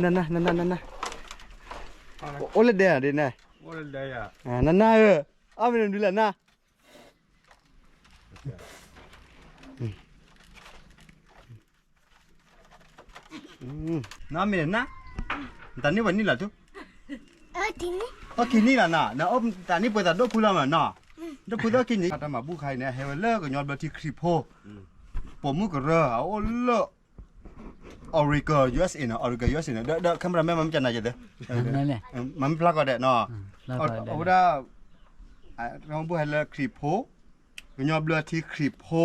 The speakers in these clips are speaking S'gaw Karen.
နန နန နန အိၣ်လၢဒဲဧါဒ်န့ၣ်, နနဧၢ, အီၣ်မ့ၢ်နဒုးလဲၣ်န နမ့ၢ်န, တၢ်န့ၢ်ဝဲနံၣ်လီၤထူ, အီၣ်ခံနံၣ်လီၤန, တၢ်န့ၢ်ပှဲၤသးဒိၣ်ဖုလီၤမးနီၤ, ဒိၣ်ဖုသီခံနံၣ်, တၢ်မၤဘူၣ်ခါအံၤန့ၣ် ဟဲဝဲလၢကညီဘျၢထံခရံာ်ဖိ, ပိာ်မုၣ်ကရၢ အအိၣ်လၢ Oregon USA နီၤ, Oregon USA နီၤ, ဒီး camera man မၤမ့ၢ်ကနၤယဲၢ်သ့, မၤမ့ၢ်ဖျါကီးဒဲးနီၤ, အဝဲဒၣ် တၢ်မၤဘူၣ်ဟဲလၢခရံာ်ဖိ ကညီဘျၢထံခရံာ်ဖိ,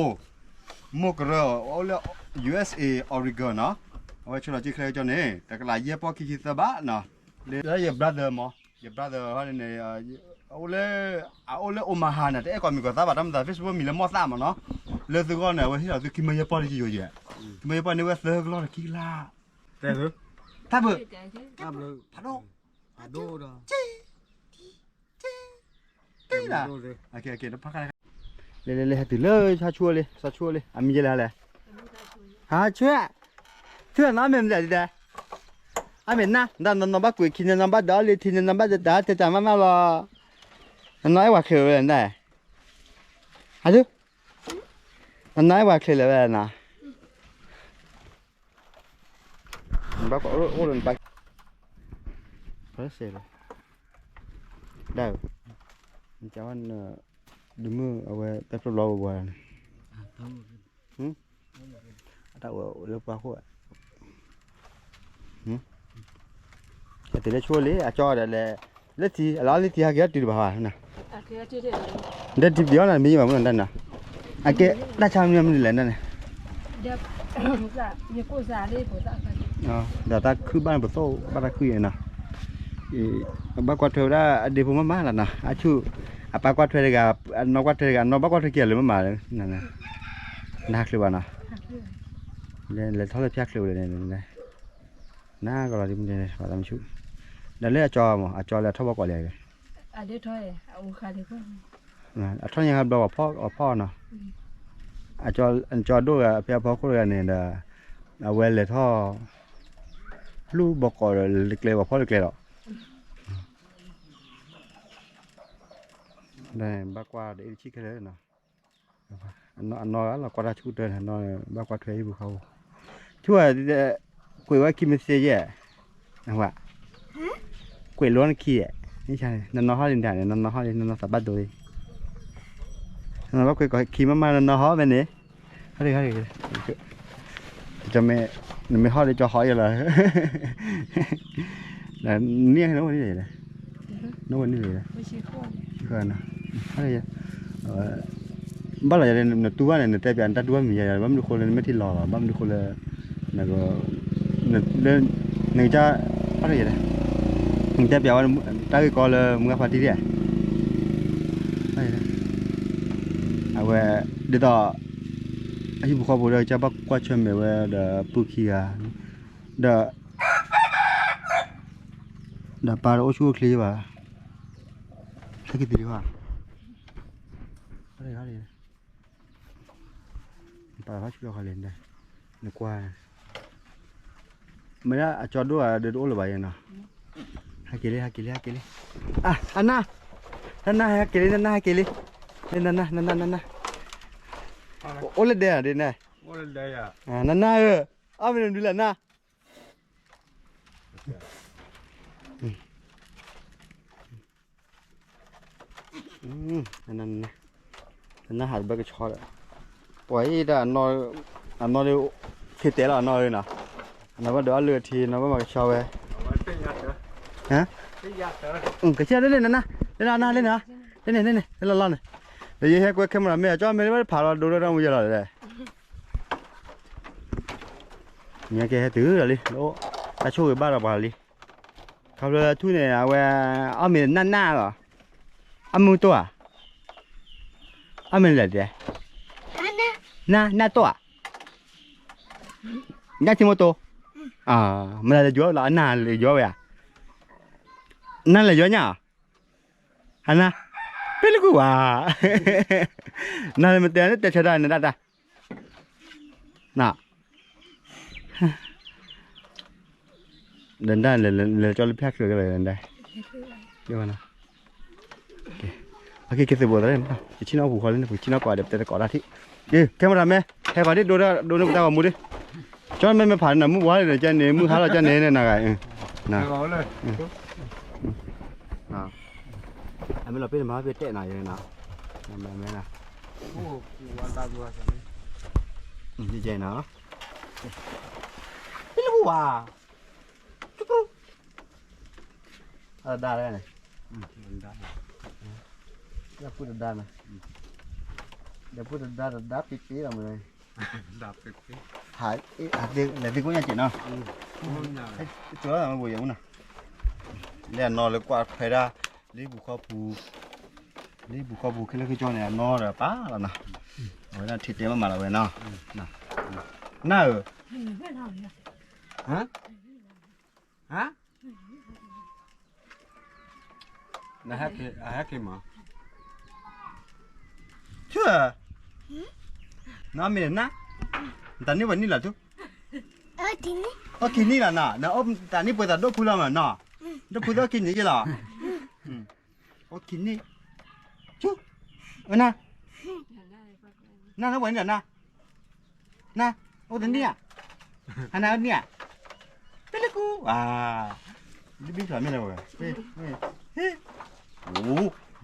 မိၢ်ကရၢ အိၣ်လၢ USA Oregon နီၤ, အဝဲဆိလီၤက့ၤချ့ကၠီန့ၣ် တကလးယဲၢ်ပီၢ်ခံဆံသၢဘးနီၤ, လၢယ brother မး, ယ brother န့ၣ် အအိၣ်လၢ Omaha န့ၣ် တအဲၣ်ကိးမံၤကိးသးဘၣ် တၢ်မၤသး Facebook မံၤလၢမီၢ်သၣ်မးနီၤ, လၢသုဂီၢ်န့ၣ် အဝဲဟ့ၣ်လီၤသုခံမၢယဲၢ်ပီၢ်တယိယဲၢ်, ခံမၢယဲၢ်ပီၢ်န့ၢ်ဝဲသၢကလီၢ်တခံကလး, တၢ်ဘျုး, ဖးဒိၣ် တ့လီၤ, လ့လ့လ့ ဟဲတုၤလၢ ဆီဆူၣ်လံ, ဆီဆူၣ်လံ အမံၤယဲလဲၣ်လဲၣ်, ဟးဆူၣ်, ဆူၣ်နီၢ်မ့ၢ်မနုၤလဲၣ်, အမ့ၢ်နၤ ဒီးနီၢ်နီၢ်ဘၣ်ကွံာ်ခံ နီၢ်နီၢ်ဘၣ်ဒီးလံထံ နီၢ်နီၢ်ဘၣ်တတၢ်တတၢ်မးမးလီၤ, နီၢ်နီၢ်အဲၣ်ဝဲချ့ဝဲလဲၣ်, ဟးဆူၣ်, နီၢ်နီၢ်အဲၣ်ဝဲချ့လဲၣ်ဝဲနီၤ နဘၣ်ကွၢ်အိၣ်လၢနပၢ်, ဖဲစဲးလီၤ, ဒၣ်, နကဝဲ, ဒုးမုၢ်အဝဲပဲဖျိဘျီဘှီဘှီန့ၣ်, အတၢ်အိၣ်လၢပှၢ်ခိၣ်, အတုၤလၢဆိလံ အကၠီဒီးလဲၤ, လၢထံ အလီၤလၢထံဟးက့ၤအတုၤတဘၣ်ဘၣ်, ဒီးထံပျီနီၤ မ့ၢ်ယဘၣ်မုၢ်နီၤတၢ်နီၤ, အကဲ, တၢ်ဆါမနုၤမနုၤလဲၣ်န့ၣ် ဒီးတၢ်ခုၣ်ဘၣ်န့ၣ်ပသိၣ်ဘၣ်တၢ်ခုၣ်အံၤနီၤ, အဘၣ်ကွၢ်ထွဲဝဲဒၣ်အဒ့ဖိမးမးလီၤနီၤ, အဆူၣ်, အပၢ်ကွၢ်ထွဲတဂၤ, အနီၢ်ကွၢ်ထွဲတဂၤ, အနီၢ်ဘၣ်ကွၢ်ထွဲက့ၤလၢမးမး, နဟးချ့ဘၣ်နီၤ, လဲၤထီၣ်လၢဖၠၣ်ချ့ဝဲလဲၣ်န့ၣ်, နကလီၤဒ်မ့ၢ်န့ၣ် ပှၤသးမဆူၣ်, ဒီးလၢအကၠီမး အကၠီလၢအထီၣ်ဘၣ်ကွၢ်လံ, အထီၣ်ညါဟးဘျီအဖီၣ်နီၤ, အကၠီဒိၣ်ဂၤဖဲအဖီခိၣ်တဂၤန့ၣ်ဒီး, အဝဲလဲၤထီၣ်, လူၢ်ဘီကီးဒီးကျဲဘၣ်ဖီၣ်တကျဲဒီး, ဘၣ်ကွၢ်ဒီးအ့ၣ်တဆံခဲလၢာ်နီၤ, အနီၢ်ဂၤလီၤ ကွၢ်တၢ်ဆူၣ်ကတၢၢ်န့ၣ် ဘၣ်ကွၢ်ထွဲဟံၣ်ပူၤဃီပူၤ, ဆူၣ်, ကွံာ်ဝဲခံမ့ၢ်သ့ယဲၢ်, ကွံာ်လီၤနခံယဲၢ်, နနီၢ်ဟီၣ်လံန့ၣ် နနီၢ်ဟီၣ်လံ နနီၢ်သးဘၣ်ဒိလံ, နဘၣ်ကွံာ်ကီးခံမးမး နနီၢ်ဟီၣ်ဖဲန့ၣ်, ဟီၣ်လံ, နမ့ၢ်ဟီၣ်လံကၠီဟီၣ်ယဲၢ်လီၤ, နံၣ်နအိၣ်နံၣ်လဲၣ်, နအိၣ်နံၣ်လဲၣ်, ဘၣ်လီၤယၤ နတူၢ်ဘၣ်န့ၣ် နတဲပၠး နတၢ်တူၢ်ဘၣ်န့ၣ် နတဲပၠး နတၢ်တူၢ်ဘၣ်မံၤယဲၢ် ဘၣ်မနုၤဃိလၢနမ့ၢ်ထံၣ်လီၤလီၤ ဘၣ်မနုၤဃိလၢ နက နက နတဲပၠးဝဲ တၢ်ဂ့ၢ်ကီလၢမုၢ်ဂၢ်ဖါတံၢ်ဒၣ် အဝဲ ဒ်သိး အဟံၣ်ဖိဃီဖိဒီး ကဘၣ်ကွၢ်ဆၢၣ်မဲာ်ဝဲဒီး ပုၢ်ခံဂၤ ဒီး ဒီးပၢ်တအိၣ်ဆူၣ်အိၣ်ချ့ဘၣ်, ဟဲက့ၤသံလံဟါ, ပၢ်ဟဲဆူၣ်လီၤခါလံ, နကွၢ်, မ့ၢ်ဒၣ်အကၠီဒိၣ်ဂၤဒီးတအိၣ်လၢၤဘၣ်ယဲနီၤ, ဟဲက့ၤလံ ဟဲက့ၤလံ ဟဲက့ၤလံ, အနၢ်, နနၢ်ဟဲက့ၤလံ နနၢ်ဟဲက့ၤလံ, နနၢ် နနၢ် နနၢ်, အိၣ်လၢဒဲဧါဒ်န့ၣ်, နနၢ်ဧၢ, အီၣ်မ့ၢ်နဒုးလဲၣ်နၢ် နနၢ်ဟးတဘၣ်ကဆီဒီး, ပှၤအံၤဒၣ်အနီၢ်, အနီၢ်ဒၣ်, ဖံတဲလီၤအနီၢ်ဧၢနီၤ, အနီၢ်ဘၣ်ဒိးအီၣ်လုၢ်အထံ အနီၢ်ဘၣ်မၤကဆီဝဲ, ကဆၢလၢနနၢ်, လၢနနၢ်လၢနၤ, လၢန့ၣ်န့ၣ်န့ၣ် လၢလီၢ်လီၢ်န့ၣ်, ဒီးယဟဲကွဲ camera မ့ၢ်အကၠီမ့ၢ်လၢဘၣ်တဖးလီၤ ဒိၣ်ဒိၣ်တၢ်မူယဲၢ်လီၤလဲၣ် မ့ၢ်ကဲဟဲတုၤဒီးလံ, တၢ်ဆိၣ်ဂ့ၤဘၣ်ဒီးပှၤလံ, ခီဖျိလၢထူၣ်န့ၣ် အဝဲ အီၣ်မ့ၢ်နၢ်နၢ်လီၤ, အမုၢ်တိၢ်ဧါ, အီၣ်မ့ၢ်လဲၣ်ဒဲး, နၢ်နၢ်တိၢ်ဧါ, ညၣ်ထံမိၢ်တိၢ်, မ့ၢ်လဲၤယီၤလီၤ အနၢ်လဲၤယီၤဝဲဧါ, နၢ်လဲၤယီၤညၣ်ဧါ, ဟနၢ်, ပ့ၢ်လၢကွံာ်ဝဲ, နၢ်လဲၤမတဲန့ၣ် တဲဆၢတၢ်န့ၣ်ဒၣ်တၢ် န န န န န န န န န န န န န န ဒၣ်လဲၤလဲၤကၠီလၢဖျါချုးကလဲၣ်ဒၣ်, အက့ၤက့ၤသုးဘိးသး, ယဆ့ၣ်နီၤပူၤဃီလၢန့ၣ် ပကဆ့ၣ်နီၤကိးဒီး ပတဲတကိးတၢ်ထံၣ်, ကဲမတၤမဲ ဟဲဂီၤဒ် ဒိးန့ၢ်ပတၢ်ဂီၤမူဒ်, ကၠီမဲမဲဖးန့ၣ် မုၢ်ဝါန့ၣ် ကန့ၣ် မုၢ်ဟါလီၤကန့ၣ်န့ၣ်နဂၤ, အမ့ၢ်လီၤပ့ၢ်နမၤပ့ၢ်တဲနီၤ, ယဲနီၤ, မဲမဲနီၤ, ယဲနီၤ, ပ့ၢ်လၢပူၤဝါ, အဒါလၢန့ၣ်, ဒီပုၢ်တဒါန့ၣ်, ဒီပုၢ်တဒါတဒါပ့ၤပ့ၤလီၤမး, လဲၤသံကွၢ်ညါက့ၤနီၤ, ကၠီမဘိယဲနီၤ, လၢအနီၢ်လၢကွၢ်ထွဲဒၣ်, လၢပူၤဃီပူၤ, လၢပူၤဃီပူၤ ခဲလၢာ်ခဲဆ့န့ၣ် အနီၢ်ဒီးပာ်လီၤနီၤ, အဝဲဒၣ်ထံတဲမးမးလီၤဝဲနီၤ, နၢ်ဧၢ, ဟါ, နဟဲက့ၤမး, ဆူ, နမ့ၢ်နၢ်, တၢ်နံၣ်ပှဲၤနံၣ်လီၤဆူ, အိၣ်ခံနံၣ်လီၤနီၤ, တၢ်နံၣ်ပှဲၤသးဒိၣ်ဖုလီၤမးနီၤ, ဒိၣ်ဖုသ့ၣ်အိၣ်ခံနံၣ်ယဲလီၤ, အိၣ်ခံနံၣ်, ဆူ, နၢ်, နၢ်နၢ်ပှဲၤနံၣ်လီၤနၢ် နၢ်, အိၣ်တနံၣ်ဧါ, ဟါနၢ်အိၣ်တနံၣ်ဧါ, ပလၢကူ, ဒ်ဘံၣ်ဖျါမ့ၢ်လၢဝဲ, အိၣ်,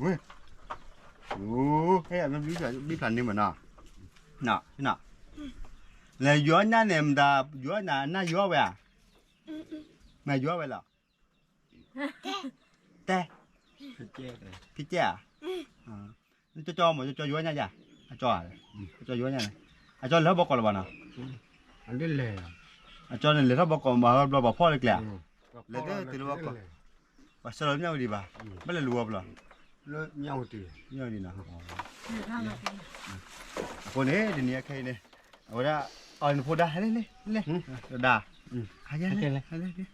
ဝဲ, အိၣ်, ဘံၣ်ဖျါန့ၣ်မ့ၢ်နီၤ, နၢ်, လဲၤယွၤညါန့ၣ် မတၤ, ယွၤနၤ နၢ်ယွၤဝဲဧါ, နၢ်ယွၤဝဲလီၤ တဲ, ဖံကဲဧါ, ကၠီကၠီမ့ၢ်ကၠီယွၤညါယၤ, အကၠီ, ကၠီယွၤညါန့ၣ်, အကၠီလဲၤထီၣ်ဘီကီးလၢၤဘၣ်နီၤ, အကၠီန့ၣ်လဲၤထီၣ်ဘီကီးမး ဘျီပှၤဖီၣ်လၢကျဲဧါ, လဲၤတုၤလၢဘီကီး, ပှၤဆှၢလီၤမၠၣ်ဝတံၤဘၣ်, ဘၣ်လဲၤလူၤအီၤပျီ, မၠၣ်ဝတံၤ, မၠၣ်ဝတံၤနီၤ, အဃိန့ၣ် တနံၤအခဲအံၤန့ၣ်, အဝဲဒၣ်, အီၤနဖိဒါ ဟဲလၢလဲၣ်, လဲၣ်, တဒါ, ဟဲလၢလဲၣ်,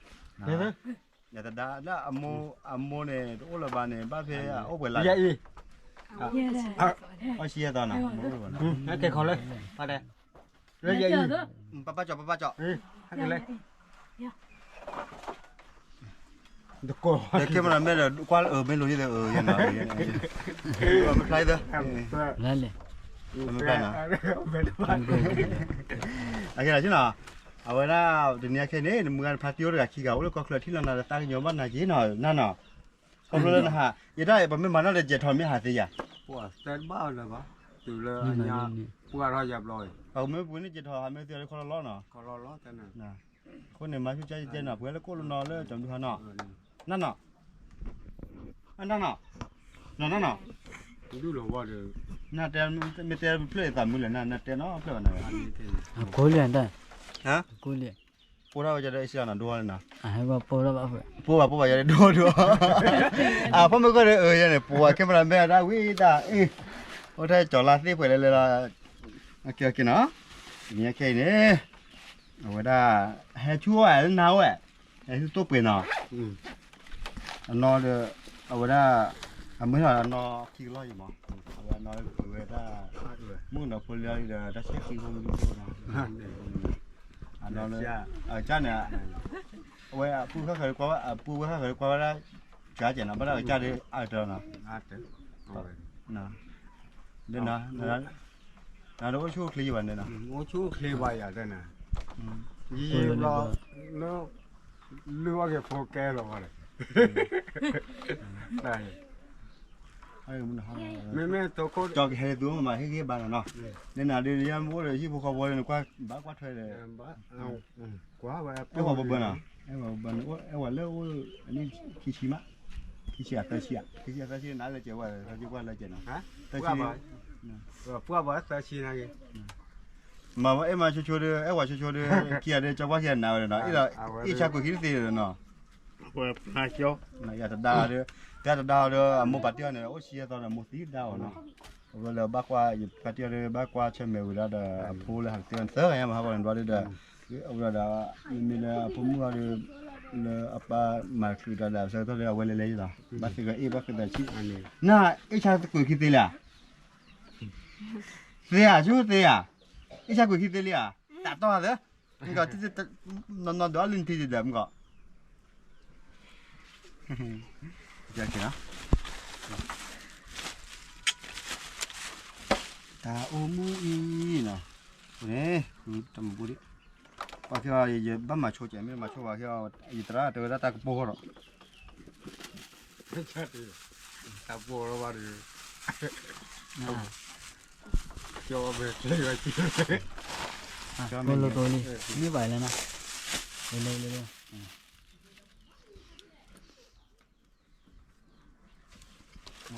ယတဒါလၢအမိၢ်န့ၣ် တအိၣ်လၢၤဘၣ်န့ၣ် ဘၣ်ဖဲအအိၣ်ပှဲၤလါ, အီၣ်ဆံယဲၢ်သီနီၤ, ကဲခီလၢ, လၢယအံၤ, ပပၢ်ကၠီ ပပၢ်ကၠီ, ဒီးခဲမနၤမဲဒီး ကွၢ်လၢအမ့ၢ်လိၤယဲၢ်သၢ, မ့ၢ်ဖျါယဲၢ်သၢ, မ့ၢ်ဖျါနီၤ, အကဲနီၤ, အဝဲဒၣ် တနံၤအခဲအံၤန့ၣ် နမုၢ်ဂၤနဖါတံၢ်အိၣ်တဂၤခံဂၤ အိၣ်လၢကီၢ်ချၢထံၣ်လီၤနၤဒီး သးကညီၤဘၣ်နၤက့ၤနီၤ, နနီၤ, ခီဖျိလၢနဟး ယတၢ်ပမ့ၢ်မၤနီၣ်ဒီး ကဲၤထီၣ်မ့ၢ်ဟးသ့ယၤ, ပှၤတဲတဘၣ်လၢၤဘၣ်, တုၤလၢညါ, ပှၤထီၣ်ယၤဘျီ, ပမ့ၢ်ပှ့ၤန့ၣ် ကဲၤထီၣ်ဟးမ့ၢ်သ့လၢခီလီၤလီၤနီၤ, အဃိန့ၣ် မၤဆူၣ်ကၠါယကဲနီၤ ပှဲၤလၢကိၣ်လၢနီၤလၢကၠီၤဒူဟါနီၤ, နနီၤ, နနီၤ, နနီၤ, နတဲ, မ့ၢ်တဲဖျၢၣ်သးမုၢ်လဲၣ် နတဲနီၤဖျၢၣ်ဘၣ်နၤ, အကိးလံ, အကိးလံ, ပိၢ်ထီၣ်ဝဲကဒီးအ့ၣ်စံလီၤနီၤ ဒိဟီလီၤနီၤ, ပိၢ်ဘၣ်ပိၢ်ဘၣ်ယဲဒၣ်ဒိဒိ, အဖီမ့ၢ်ကီၢ်ဒီးအၢယဲန့ၣ် ပိၢ်ဝဲခဲမရၤမဲအတၢ်ဝံတၢ်အ့ၣ်, အိၣ်ထဲကၠီၤလါသ့ၣ်ပှဲၤလဲၤလဲၤလီၤ, ကဲကဲနီၤ, တနံၤအခဲအံၤန့ၣ်, အဝဲဒၣ်, ဟဲဆူၣ်ဝဲလၢနၤဝဲ, ဟဲဆူၣ်တိၢ်ပှဲၤနီၤ အနီၢ်ဒီး, အဝဲဒၣ်, အမ့ၢ်ထီၣ်အနီၢ်ခံကလီၢ်ယံၤမး, အဝဲအနီၢ်လၢပှဲၤဝဲဒၣ်, မုၣ်ကနီၤဖိလၢဒီးတၢ်ဆဲးခံဖိမုၣ်ဒိၣ်နီၤ, အနီၢ်လၢ, အကၢ်န့ၣ်, အဝဲအပုၢ်ဝဲၢ်ဃၣ်ဃၢၤဒီးကွၢ်ဝဲ, အပုၢ်ဝဲၢ်ဃၣ်ဃၢၤဒီးကွၢ်ဝဲဒၣ်, ကၢ်ကဲနီၤ ဘၣ်ဒီးအကၢ်ဒီးအါကတၢၢ်နီၤ, ဒီး, နဒီးအိၣ်ဆူၣ်အိၣ်ချ့ယံၤဘၣ်န့ၣ်နီၤ, အိၣ်ဆူၣ်အိၣ်ချ့ဘၣ်ယၤတဲန့ၣ်, ယံၤယံၤဘျီ, လုၢ်အီၣ်က့ၤဖိကဲလီၤဘၣ်ဒီး, မ့မ့ၢ်, ကၠီကဟဲလၢသုမ့ၢ်မၤဟ့ၣ်ဂံၢ်ဘါနီၤနီၤ, နနၤဒုးယဲမ့ၢ်အိၣ်ဒီးဟံၣ်ဖိဃီဖိဒီး နကွၢ်ဘၣ်ကွၢ်ထွဲဒီး, အဲၣ်ဝဲဘၣ်ဘၣ်နီၤ, အဲၣ်ဝဲဘၣ်ဘၣ်န့ၣ် အဲၣ်ဝဲလၢအိၣ်, အနံၣ်ခံဆံမး, ခံဆံအသၢဆံဧါ, ခံဆံအသၢဆံနးလၢကဲဝဲ, သၢဆံကွၢ်လၢကဲနီၤ, သၢဆံ, ပှၢ်ဘၣ်သၢဆံနၤက့ၤ မၤဝဲအဲၣ်မၤဆိဆိဒီး အဲၣ်ဝဲဆိဆိဒီး ခံဂၤဒီး ကၠီကွၢ်ခံဂၤနးဝဲဒီးနီၤ, အ့ၣ်လီၤ, အ့ၣ်ဆါကွံာ်ခံတသ့ဒီးနီၤ, တဒါဒီး, တဒါဒီး အမိၢ်ပာ်တ့ၢ်အီၤန့ၣ် အိၣ်ဆံယဲၢ်သီဒီး မိၢ်သံတဒါအီၤနီၤ, အဝဲလၢဘၣ်ကွၢ်, ယပာ်တ့ၢ်အီၤဒီး ဘၣ်ကွၢ်ဆၢၣ်မဲာ်ဝံၤဒီး အဖိလၢဟးတသ့အီၤန့ၣ် သၢဂၤညါမး ဟးဂီၤန့ၣ်ဘျီဒီး, အဝဲဒီး, မ့မ့ၢ်လၢအဖိမုၣ်အီၤဒီး, လၢအပၢ်မၤချုးဒီး အဆၢကတီၢ်ဒီး အဝဲလဲၤလဲၤယံၤလီၤ, ဘၣ်သ့ၣ်ကီးအ့ၣ် ဘၣ်ဃုသးဆံး, န, အ့ၣ်ဆါကွံာ်ခံသ့လံဧါ သ့ဧါ ဆူသ့ဧါ, အ့ၣ်ဆါကွံာ်ခံသ့လံဧါ, တၢ်တီၢ်သၢ, မ့ၢ်ကီး, နီၢ်နီၢ်ဒီးအီၣ်လၢနထံၣ်ဒီး မ့ၢ်ကီး, တၢ်အိၣ်မူအံၤနီၤ, န့ၣ် ဃုတမူပူၤဒံး, ပှၤက့ၤအီၤ ယဘၣ်မၤဆိကဲး မ့ၢ်မၤဆိဘၣ်က့ၤအီၤ ယသရၣ်တဲဝဲဒၣ်တၢ်ကပီၤဒီး တၢ်ကပီၤလီၤဘၣ်ဒီး ကၠီဝဲ ကၠီဝဲ မ့ၢ်ဘၣ်လဲၣ်နီၤ, လဲၤလဲၤလဲၤလဲၤ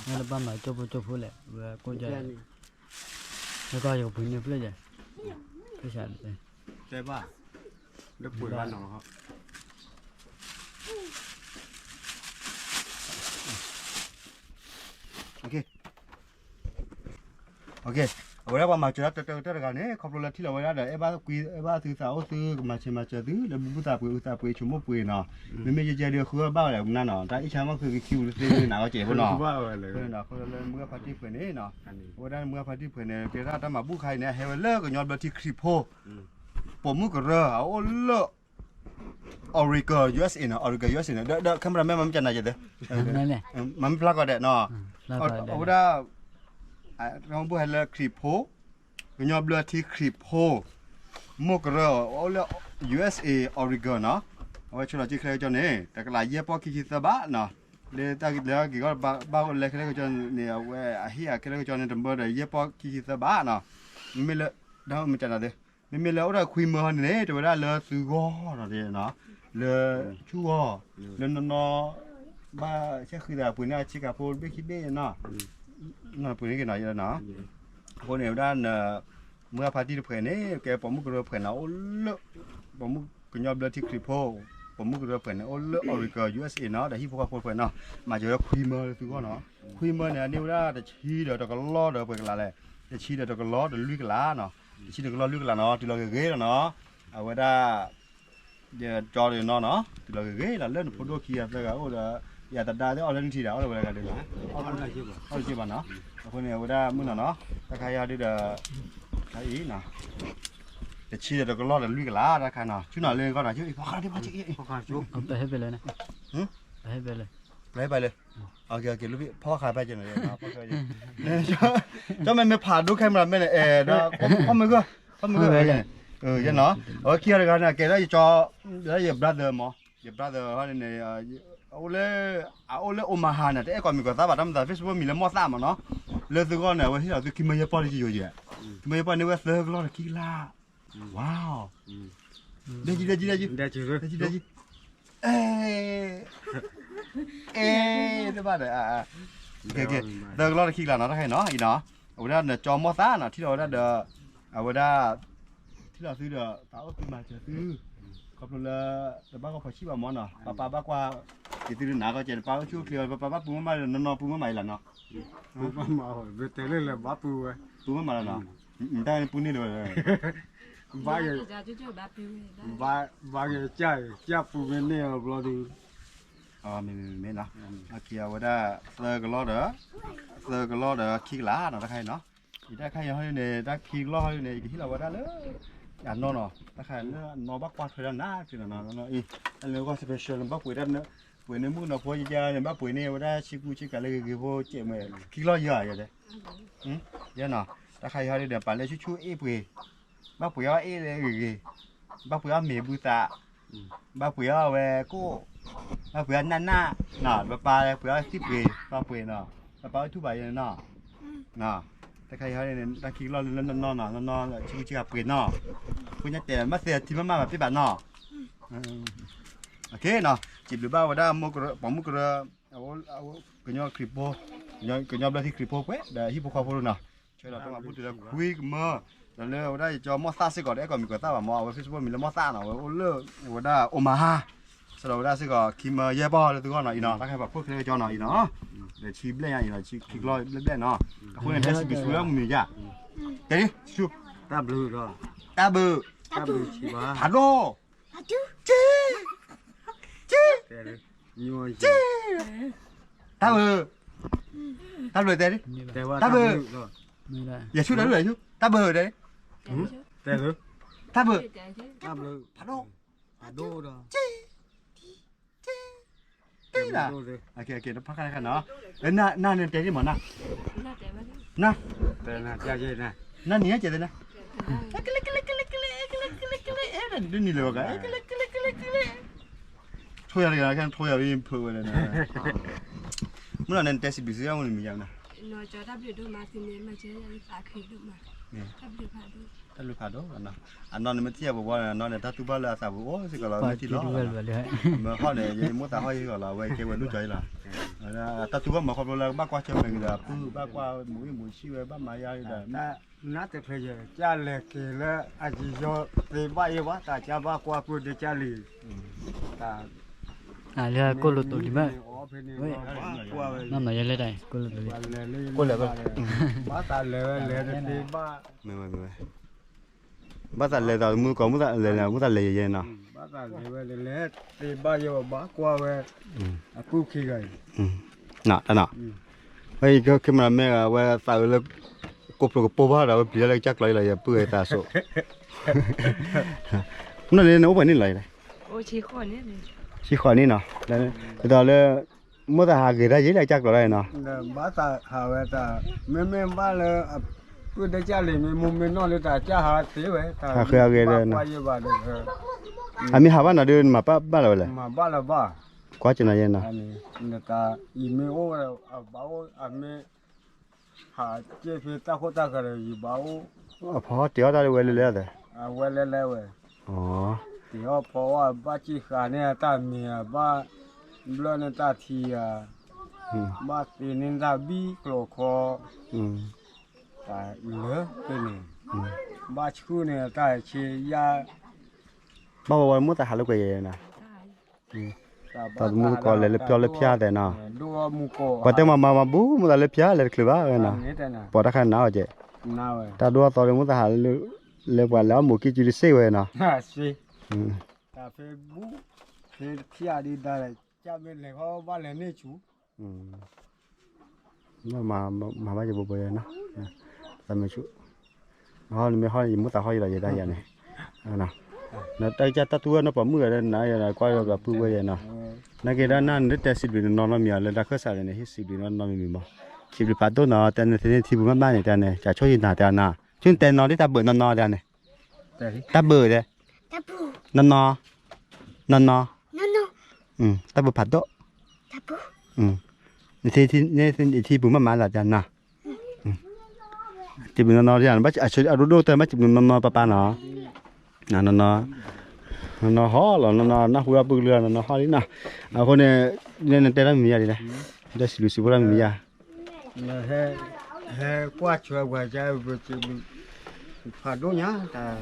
နတဘၣ်မၤကၠိဖိကၠိဖိလဲၣ် ဝဲကိးကၠီ, နကီၢ်ယကပှ့ၤန့ၢ်ဖျၢၣ်ယဲ, ဖျၢၣ်ဆၣ်, တဲဘၣ်, လၢပှ့ၤဘၣ်နီၤ, အဝဲဒၣ်ပှၤမၤစၢၤတၢ်တၢ်တၢ်တဂၤန့ၣ် ခီဖျိလၢထံၣ်လီၤဝဲဒၣ်ဒီး အဲၣ်ဘၣ်ကွံ အဲၣ်ဘၣ်သုသးအိၣ်သု ကမၤဆံးမၤစၢၤသု လၢဘူၣ်သးပှ့ၤအုၣ်သးပှ့ၤဆိကမိၣ်ပှ့ၤနီၤ, မ့မ့ၢ်ယဲယဲဒုးဃုဘၣ်ဝဲဒၣ်ကနၣ်နီၤ တၢ်အံၣ်ဆါမီၢ်ဃုကခံပူၤတသ့န့ၣ် နၤကီၢ်ကဲးဖိနီၤ, အဃိလၢမုၢ်ဂၢ်ဖါတံၢ်ပှဲၤန့ၣ်နီၤ, အဝဲဒၣ်မုၢ်ဂၢ်ဖါတံၢ်ပှဲၤန့ၣ် ကဲဒၣ်တၢ်မၤဘူၣ်ခါအံၤန့ၣ် ဟဲဝဲလၢကညီဘျၢထံခရံာ်ဖိ ပိာ်မုၣ်ကရၢ အအိၣ်လၢ Oregon USA နီၤ, Oregon USA နီၤ, ဒီး camera man မၤမ့ၢ်ကနၤယဲသ့, မၤမ့ၢ်ဖျါကီးဒဲးနီၤ, အဝဲဒၣ် တၢ်မၤဘူၣ်ဟဲလၢခရံာ်ဖိ ကညီဘျၢထံခရံာ်ဖိ မိၢ်ကရၢ အိၣ်လၢ USA Oregon နီၤ, အဝဲဆိလီၤစ့ချ့ကၠီန့ၣ် တကလးယဲၢ်ပီၢ်ခံဆံသၢဘးနီၤ, လၢတၢ်ကလဲၤက့ၤကီၢ်ဘၣ်အိၣ်လဲၤခဲလၢာ်ကၠီန့ၣ် အဝဲအဟ့ၣ်အခဲလၢာ်ကၠီန့ၣ် တမၢဒီးယဲၢ်ပီၢ်ခံဆံသၢဘးနီၤ, မ့မ့ၢ်လၢ တၢ်မၤမ့ၢ်ကနၤသ့, မ့မ့ၢ်လၢအိၣ်ဒီးခွံမၢဟီန့ၣ်န့ၣ် တဲဝဲဒၣ်လၢသုဂီၢ်နီၤ, လၢဆူဂီၢ် လၢနီၢ်နီၢ် ဘၣ်ဆဲဃံသးပှ့ၤန့ၢ်အဆ့ကၤဖိတဘ့ၣ်ခံဘ့ၣ်နီၤ, ပှ့ၤန့ၢ်က့ၤနီၤ ယဲနီၤ, အဃိန့ၣ်ဝဲဒၣ် မုၢ်ဂၢ်ဖါတံၢ်တဖှဲးန့ၣ် ကဲပိာ်မုၣ်ကရၢဖှဲးနီၤ, အိၣ်လၢ ပိာ်မုၣ်ကညီဘျၢထံခရံာ်ဖိ ပိာ်မုၣ်ကရၢဖှဲးန့ၣ် အိၣ်လၢ Oregon USA နီၤ, ဒီးဟံၣ်ဖိဃီဖိတဖှဲးနီၤ, မၤစၢၤဝဲခွံမၢလၢသုဂီၢ်နီၤ, ခွံမၢန့ၣ် အန့ၢ်ဝဲဒၣ်တဆံဒီးတကလီၢ်ဒီးပှဲၤကလးလဲၣ်, တဆံဒီးတကလီၢ်ဒီးလွံၢ်ကလးနီၤ, တဆံဒီးကလီၢ်လွံၢ်ကလးနီၤ တုၤလီၤဂ့ၤဂ့ၤလီၤနီၤ, အဝဲဒၣ် ယကၠီဒီးနီၤနီၤ တုၤလီၤဂ့ၤဂ့ၤလီၤ လၢနဖိဒိၣ်ခံဂၤသၢဂၤအိၣ်ဒီး ယသဒါသ့ၣ်အီၣ်လၢနထံၣ်ဒီး အီၣ်လၢဝဲဂၤဒ်နီၤ, အီၣ်လၢစ့ဘၣ်နီၤ, အဃိန့ၣ် အဝဲဒၣ်မုၢ်နီၤနီၤ တၢ်ခါယၤဒ်ဒီး ခါအံၤနီၤ တဆံဒီးတကလီၢ်ဒီးလွံၢ်ကလး တၢ်ခါနီၤ ဆူနီၤလၢကီၢ်နီၤ ဖီခါဒ်ဖီခါ ပဟဲဖဲလဲၣ်န့ၣ်, ပဟဲဖဲလဲၣ်, ပဟဲဖဲလဲၣ်, ဖီခါဖဲကနီၤ ကၠီမ့ၢ်မ့ၢ်ဖးဒိၣ်ခဲမရၤမဲန့ၣ် အဲၣ်ဒိး ဖီမုၢ်ဂၢၢ် ဖီမုၢ်ဂၢၢ် ယဲနီၤ အဝဲခံဂၤတဂၤန့ၣ် ကဲဒၣ်ယကၠီ ယ brother မး ယ brother ဟီန့ၣ် အအိၣ်လၢ အအိၣ်လၢ Omaha န့ၣ် တအဲၣ်ကိးမံၤကိးသၣ်ဘၣ် တၢ်မၤသး Facebook မံၤလၢမီၢ်သၣ်မးနီၤ လၢသုဂီၢ်န့ၣ် အဝဲဟ့ၣ်လီၤသုခံမၢယဲၢ်ပီၢ်တကယိၤယဲၢ် ခံမၢယဲၢ်ပီၢ်န့ၢ်ဝဲသၢကလီၢ်ဒီးခံကလး ဝါ ဒဲကံဒဲကံဒဲကံ ဒဲကံဒဲကံ အဲ အဲ တဘၣ်ဒီး သၢကလီၢ်တခံကလးနီၤ တခါအံၤနီၤ အံၤနီၤ အဝဲဒၣ်နကၠီမီၢ်သၣ်နီၤ ထံၣ်လီၤဝဲဒၣ်ဒီး အဝဲဒၣ် ထံၣ်လီၤသုဒီး သးအိၣ်သုမၤစၢၤသု ခီဖျိလၢ တဘၣ်ကီၢ်ဖီဆံၣ်ဘၣ်မးနီၤ ပၢ်ပၢ်ဘၣ်ကွၢ် က့ၤသုဒုးနၤကီၢ်ကဲး ပၢ်အိၣ်ဆူၣ်အိၣ်ချ့ ပၢ်ပၢ်ဘၣ်ပူၤမးမး နီၢ်နီၢ်ပူၤမးမးအံၤလီၤနီၤ ပူၤမးမး ပတဲလၢလၢဘၣ်ပူၤဝဲ ပူၤမးမးလီၤနီၤ တၢ်ပူၤန့ၣ်လီၤ ဘၣ်ဂ့ၤ ဘၣ်ဂ့ၤကၢ် ကၢ်ပူၤမ့ၢ်န့ၢ်အဘျီဒုး မ့ၢ်မ့ၢ်မ့ၢ်နီၤ အဝဲဒၣ် သၢကလီၢ်ဒီး သၢကလီၢ်ဒီးခံကလးနီၤ တခါအံၤနီၤ ယတၢ်ခါအံၤဟီဒ်န့ၣ် တၢ်ခံကလီၢ်ဟီဒ်န့ၣ် ယကဟ့ၣ်လီၤဝဲဒၣ်လၢ အနီၢ်နီၤ တၢ်ခါလၢအနီၢ်ဘၣ်ကွၢ်ထွဲဒၣ်နၤ ဖံနီၤနီၤ အလဲၤဂီၢ် special န့ၣ် ဘၣ်ပှ့ၤတၢ် ပှ့ၤန့ၢ်မုၣ်ကနီၤဖိယကါန့ၣ် ဘၣ်ပှ့ၤန့ၢ်ဝဲဒၣ်ဆ့ကူဆ့ကၤလၢဂ့ၤဂ့ၤဖိ ကဲးမး ခံကလီၢ်ယၤယၤဒဲး ယဲနီၤ တၢ်ခါအံၤဟီဒ်န့ၣ် ပာ်လၢဆူၣ်ဆူၣ်အ့ၣ်ပှ့ၤ ဘၣ်ပှ့ၤအီၣ်အ့ၣ်လၢဂ့ၤဂ့ၤ ဘၣ်ပှ့ၤအီၣ်မ့ၤဘုသး ဘၣ်ပှ့ၤအီၣ်ဝဲကိၣ် ဘၣ်ပှ့ၤအီၣ်နၢ်နၢ်နီၤ ပပၢ်ပှ့ၤအီၣ်သံၣ်ပှ့ၤ ဘၣ်ပှ့ၤနီၤ ပပၢ်အိၣ်ထူၣ်ဘၣ်ယဲနီၤ တၢ်ခါအံၤဟီဒ်န့ၣ် တၢ်ခံကလီၢ်လၢနီၢ်နီၢ်နီၤ နီၢ်နီၢ်ဆူၣ်ဆူၣ်ပှ့ၤနီၤ ဖိညါတဲာ် မ့ၢ်သ့ထံမ့ၢ်မးဘၣ်ပ့ၢ်ဘၣ်နီၤ စံးဘျုးဘၣ်ဝဲဒၣ် ပိာ်မုၣ်ကရၢ ကညီခရံာ်ဖိ ကညီဘျၢထံခရံာ်ဖိပှဲၤ ဒီးဟံၣ်ဖိဃီဖိတဖၣ် ခွံကမၢ ဒီးလၢအဝဲဒၣ်ယကၠီမီၢ်သၣ်စ့ၢ်ကီး တအဲၣ်ကိးမံၤကိးသၣ်ဘၣ်မး အဝဲ Facebook မံၤလၢမီၢ်သၣ်နီၤ အဝဲအိၣ်လၢ အဝဲဒၣ် Omaha စးထီၣ်ဝဲဒၣ်စ့ၢ်ကီးခံမၢယဲၢ်ပီၢ်လၢသုဂီၢ်နီၤအံၤနီၤ တၢ်ခါပာ်ဖှိၣ်ချ့ကၠီနီၤအံၤနီၤ ဒီးဆံဘျဲၣ်ညါအံၤနီၤ ဆံခံကလီၢ်ဘျဲၣ်ဘျဲၣ်နီၤ အဃိန့ၣ် တဲစံးဘျုးစံးဝဲဒၣ်မုၢ်မံၤယါ တဲဒ် ဆူၣ် တၢ်ဘျုးဒီး တၢ်ဘျုးဆံးဘၣ် ဖးဒိၣ် က့ က့ တၢ်ဘျုး တၢ်ဘျုးတဲဒ် တဲဝဲ တၢ်ဘျုး တၢ်ဘျုး ယဆူၣ်တၢ်ဘျုးယဆူၣ် တၢ်ဘျုးတဲဒ် တဲ တၢ်ဘျုး တၢ်ဘျုး ဖးဒိၣ် ဖးဒိၣ်ဒီး က့ က့ က့ နဖးခါခါနီၤ, နနၤန့ၣ်တဲဒ်မးနၤ, န နနံၤကဲသ့နၤ, ကလဲကလဲကလဲကလဲကလဲကလဲ, ဒ်နံၤလၢၤဘၣ်ကလဲကလဲကလဲကလဲကလဲ, ထိယၤတဂၤ ခဲထိယၤဝံၤဖုးဝဲလဲၣ်, မုၢ်လီၤန့ၣ် နတဲစံးဘျုးစံးဖှိၣ်မုၢ်နံၤမံၤယၤနၤ, တၢ်ဘျုးဖးဒိၣ်, တၢ်ဘျုးဖးဒိၣ်, အနီၢ်န့ၣ်မ့ၢ်ထံၣ်ယၤပှၤဘၣ်န့ၣ် အနီၢ်န့ၣ် တၢ်တူၢ်ဘၣ်လၢအသးပူၤအိၣ်စ့ၢ်ကီးလီၤ မ့ၢ်ထံၣ်လီၤ, မ့ၢ်ဟီၣ်န့ၣ် ယမိၢ်သးဟီၣ်ယဂီၢ်လီၤ အဝဲကဲဝဲဒိၣ်ကၠီအံၤလီၤ, တၢ်တူၢ်ဘၣ်မၤခီဖျိလၢကဘၣ်ကွၢ်ဆၢၣ်မဲာ်က့ၤဒီး ပုၢ်ဘၣ်ကွၢ်မူအံၣ်မူဆံၣ်ဝဲ ဘၣ်မၤယါဒီး နတချုးယကလဲၤက့ၤလၢအယံၤယီၤ သ့ဘၣ်ယဲဘၣ် တၢ်ကၢ်ဘၣ်ကွၢ်ပုၢ်ဒ့ကၢ်လံၤ, လၢကိၣ်လိာ်တိၤလံမ့ၢ်, နီၢ်နီၢ်ယဲလဲၣ်တၢ် ကိၣ်လိာ်တိၤလံ, ကိၣ်လိာ်, ဘၣ်သးလဲၤဝဲလဲၤတသ့ဘၣ်, မ့ၢ်ဝဲမ့ၢ်ဝဲ, ဘၣ်သးလဲၤသးမုၢ်ကီၢ်မုၢ်သးလဲၤန့ၣ် မုၢ်သးလဲၤယဲယဲနီၤ, ဘၣ်သးလဲၤဝဲလဲၤသ့ဘၣ်ယဲဘၣ်ကွၢ်ဝဲ, အပုၢ်ခံဂၤအံၤ, တနီၤ, ဝဲအံၤကမၤမ့ၢ်ဝဲသးအုးလၢ ကိးဖျိကပိာ်ဘၣ်ဒီး ဝဲပျံၤလၢကစၢ်ကျီၤအံၤလီၤ ယပုၢ်ဝဲသးစိး, မုၢ်နီၤန့ၣ် နအိၣ်ပှဲၤနံၣ်လီၤ, ဆံဃိးနံၣ်နီၤ, ဒ်သိးလၢ မိၢ်သးဟးဂ့ၤတၢ်ယဲလၢကစၢ်ကျီၤလီၤနီၤ, ဘၣ်သးဟးဝဲတၢ်, မ့မ့ၢ်ဘၣ်လၢ ပုၢ်ဒ့ကၢ်လံၤမ့ၢ်မူမ့ၢ်နီၢ်လၢတၢ်ကၢ်ဟးသ့ဝဲ, ဟးဃ့အဂ့ၤဒီး, အမ့ၢ်ဟးဘၣ်နီၤဒုးနမၤဘၣ်လီၤဝဲလဲၣ်, မၤဘၣ်လၢၤဘၣ်, ကွၢ်ကနၤယဲနီၤ, နတၢ်အံၤမ့ၢ်အိၣ်ဝဲ အဘၣ်အိၣ်အမ့ၢ် ဟးက့ၢ်ဖဲတၢ်ခိၣ်တၢ်ဃၢၤဒီး ယဘၣ်အိၣ်, အဖီတ့ၤအီၣ်တၢ်ဝဲလဲၤလဲၤ, အဝဲလဲၤလဲၤဝဲ, တ့ၤအီၣ်ဖီအီၣ် ဘၣ်စံၣ်ဃာ်န့ၢ်တၢ်မ့ၤဧါ, ဘၣ်ဘျၢၣ်န့ၢ်တၢ်ထံဧါ, ဘၣ်သ့န့ၢ်တၢ်ဘံၣ်ကျိၤခီ, တၢ်လၢဖဲန့ၣ်, ဘၣ်ဆှုၣ်န့ၢ်တၢ်ဆ့ယါ, ဘၣ်ဝဲဝဲမိၢ်သးဟးလၢကွဲၤယဲနီၤ တၢ်မူကီၤလဲၤလၢပျီလၢဖၠါသဲးနီၤ, ပှၤတဲမၤမၤမၤဘူၣ် မိၢ်သးလၢဖၠါလဲၤတချုးဘၣ်ဝဲနီၤ, ပှၤတၢ်ခါနၤအီၤကဲ, တၢ်ဒိၣ်အသီဒီး မိၢ်သးဟးလၢ လဲၤပှၤလဲၤအီၣ်မိၢ်ကံၢ်ကံၢ်တစ့ၢ်ဝဲနီၤ, တၢ်ဖဲဘူၣ် ဖဲဖၠါဒ်ဒါလဲၣ်, ကၢ်မ့ၢ်လဲၤခီဘၣ်လဲၤန့ၢ်ဆူ မၤဘၣ်ယဘိဘိယဲနီၤ, သးမ့ၢ်ဆူ, ဟီနမ့ၢ်ဟီ ယမိၢ်သးဟီယလီၤယဲဒၣ်ယၤန့ၣ်, တၢ်ကစၢ်တၢ်တူၢ်ဝဲနီၢ်ပှၤမုၣ်ဂၤဒီးနၤယၤဒီးကွၢ်ဒီးပှၤပုၢ်ဝဲယဲနီၤ, နာ်က့ဒီးနၤနတတဲစံးဘျုးနနီၢ်နီတမံၤအီၤလၢတၢ်ခၢၣ်စးန့ၣ် ဟ့ၣ်စံးဘျုးနီၢ်နီတမံၤမး, စံးဘျုးဖးဒိၣ်နီၤ တဲနသ့န့ၣ်ထံပူၤမးမးန့ၣ် တဲန့ၣ် ကၢ်ဆိၣ်ယနၤတဲနၤ, ဆိၣ်နတဲနီၤဒ်တၢ်ဘၢးနီၢ်နီၢ်တဲန့ၣ်, တၢ်ဘၢးတဲ, နီၢ်နီၢ်, နီၢ်နီၢ်, တၢ်ဘၢးဖးဒိၣ်, နထံပူၤမးမးလီၤတဲနၤ, စံးဘျုးနီၢ်နီၢ်ဒ်ယၤ အဒိၣ်ဒိၣ်တဲဘၣ်စံးဘျုးနီၢ်နီၢ်ပၢ်ပၢ်နီၤ, နီၢ်နီၢ်, နီၢ်နီၢ်ဟီလီၤ နီၢ်နီၢ် နၢ်ဟူဒီပုၢ်ကလုာ်နီၢ်နီၢ်ဟီလံနီၤ, အဃိန့ၣ်, နတဲတၢ်မံၤမံၤယါဒ်လဲၣ်, တဲစံးဘျုးစံးဖှိၣ်တၢ်မံၤမံၤယါ ဟဲကွၢ်ထွဲပှၤကါ ပစံးဘျုးဖးဒိၣ်ညါ, တၢ်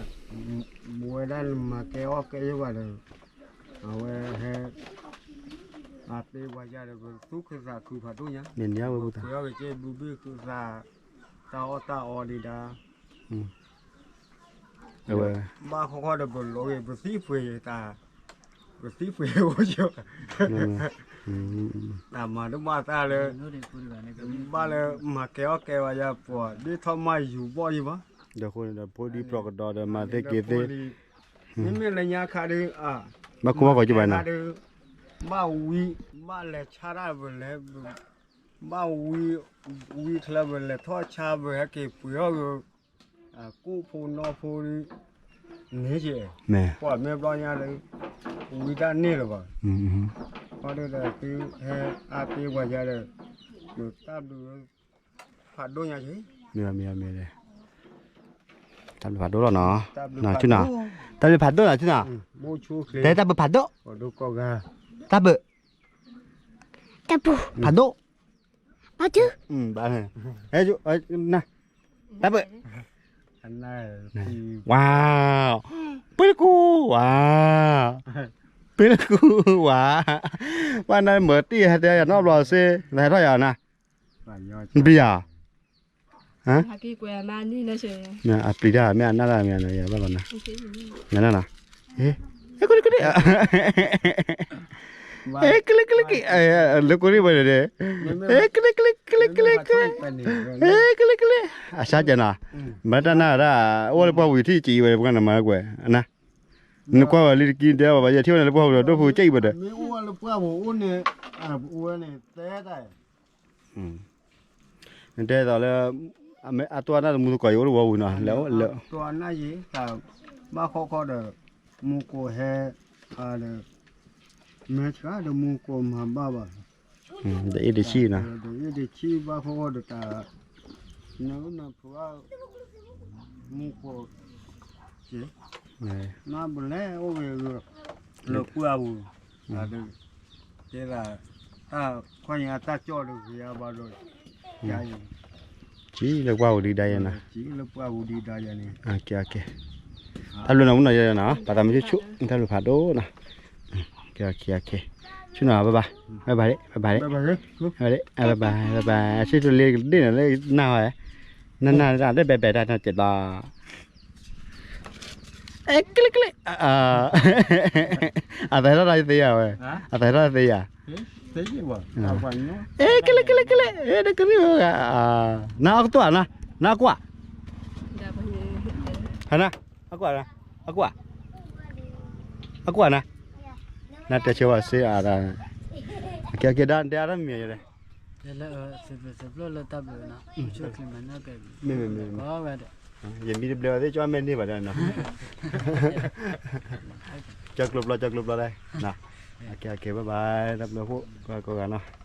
မူဝဲဒၣ်မၤကဲအီၣ်ကဲယဲၢ်ပှၤဒီး, အဝဲဟဲ အသ့ပှၤယါဒီး ပသူၣ်ခုသးခုဖးဒိၣ်ညါ, ပှဲၤအီၣ်က့ၤဘုဘ့ၣ်ခုသး, တၢ်အီၣ်တၢ်အီဒံးဒါ အဝဲ ဘၣ်ဃီဃီဒီးပလိးက့ၤ ပသံၣ်ပှ့ၤတၢ်, ပသံၣ်ပှ့ၤအိၣ်ယိာ်, တၢ်မၤတဘၣ်သးလၢ, ဘၣ်လၢမၤကဲအီၣ်ကဲဝဲယါပှၤ ဒ်ထီၣ်မးယူၤဘီၣ်ယံၤဘၣ်, ဒီးအဃိန့ၣ်ဒီး ဖိဒံပျီကဒီးဒီးမၤသ့က့ၤသ့, မ့မ့ၢ်လၢညါခါဒီး, ဘၣ်ခိၣ်ဘၣ်ကီးကဘၣ်နီၤ, ဘၣ်ဝံ, ဘၣ်လဲၤဆါတၢ်ပလဲၤ, ဘၣ်ဝံ, ဝံချၢပလဲၤထီၣ်ဆါပဟဲက့ၤပှ့ၤအီၣ်ဂ့ၤ, ကိၣ်ဖိနီၢ်ဖိဒ်, န့ၣ်က့, ပှၤမ့ၢ်ဘျီညါဒီး, ဝံတၢ်န့ၢ်လၢၤဘၣ်, ဃီဒီးသုဟဲအါတ့ၢ်ပှၤယါဒီး, တၢ်ဘျုး, ဖးဒိၣ်ညါက့, မ့ၢ်မ့ၢ်မ့ၢ်, တၢ်ဘျုးဖးဒိၣ်လီၤနီၤ, တၢ်ဘျုးဖးဒိၣ်နီၤ, တဲတၢ်ဘျုးဖးဒိၣ်, တၢ်ဘျုး, ဖးဒိၣ်, ဘၣ်, တၢ်ဘျုး, ဝါ, ပ့လၢကူ, ဝါ, ပ့လၢကူ, ဝါ, ပှၤနၤမၤတံၢ်ဟဲတဲယၤနီတဘျီစ့, နဟဲထီၣ်ယၤနၤ, နပျံၤယၤ, အပျံၤတၢ်မ့ၢ်အနၢ်တၢ်မ့ၢ်နၤယၤဘၣ်လီၤနၤ, နၤနၤ, ကလကလက, လၢကိရံၣ်ဝဲန့ၣ်, ကလကလကလကလက, ကလကလ, အစါကဲနီၤ, မ့ၢ်တၢ်နၢ်ဒၣ်, အိၣ်လၢပှၤဝံၤထံၣ်ကံဝဲပှၤနမၤကွဲး, နၤ နကွၢ်ဝဲလံတကံတဲဘၣ် ယထံၣ်ဝဲန့ၣ်လၢပှၢ်ပူၤဒီး ဒိၣ်ပူၤကဲအံၤဘၣ်ဒီး မ့ၢ်အိၣ်ဝဲလၢပှၢ်ပူၤအိၣ်န့ၣ် အဝဲန့ၣ်တဲတၢ် နတဲသိးလၢ အမ့ၢ်အတွၢ်နၢ်တမူသကိးအံၤ အိၣ်တဝီပူၤနီၤ လဲၤအိၣ်လဲၤ တွၢ်နၢ်ယံၤ တၢ်ဘၣ်ဃီဃီဒီး မူကိးဟဲ ဒီး မဲဆှးဒီးမူကိးမၤဘၣ်ဘၣ် တအ့ၣ်တဆံနီၤ တအ့ၣ်တဆံဘၣ်ဃီဃီဒီးတၢ် နနဖု မူကိး က့ နဘျဲအိၣ်ဂ့ၤဂ့ၤ လၢပှၢ်ပူၤ တၢ်ဒုး တဲဒၣ် တၢ်ခွါညါတၢ်ကၠီၣ်တဂ့ၤအဘၣ်ဒီး ယၤအံၤ ကံလၢပှၢ်ပူၤဒံးဒါယဲနီၤ ကံလၢပှၢ်ပူၤဒံးဒါယဲန့ၣ် ကဲ ကဲ တၢ်ဘျုးနီၤ မုၢ်နီၤယဲနီၤ ပှၤသးမုၢ်ဆူၣ်ဆူၣ် တၢ်ဘျုးဖးဒိၣ်နီၤ ကဲ ကဲ ကဲ ဆူၣ်နီၤ ဘၣ်ဘၣ် ဘၣ်ဘၣ် ဘၣ်ဘၣ် ဘၣ်ဘၣ် ဆံၣ်ထူလ့ကဒ့ၣ်နီၤလၢနၢ်ဝဲ နၢ်နၢ်တၢ်တဘဲဘဲတၢ်နီၤ ကဲဘၣ် အဲ ကလ့ကလ့ အသးဟဲထီၣ်တၢ်သ့ယၤဝဲ အသးဟဲထီၣ်တၢ်သ့ယၤ အဲ ကလ့ကလ့ကလ့ အဲ တကရံၣ်ဝဲဂၤ နအီၣ်ကတူၢ်ဧါ နအီၣ်ကွၢ် ဟဲနၤ အီၣ်ကွၢ် အီၣ်ကွၢ် အီၣ်ကွၢ်နၤ နတဲဆၢဝဲစ့အါ ကဲ ကဲ ဒၣ် နတဲအါထီၣ်မံၤယဲ မ့မ့မ့မ့ ယမံတဘျဲးဝဲသ့ၣ် ကၠီမဲန့ၢ်ဘၣ်ဒီးနီၤ ကၠီကျိပျီ ကၠီကျိပျီလၢ ကဲ ကဲ ဘၣ်ဘၣ် တၢ်ဘျုးဖှိၣ် ကိးဂၤနီၤ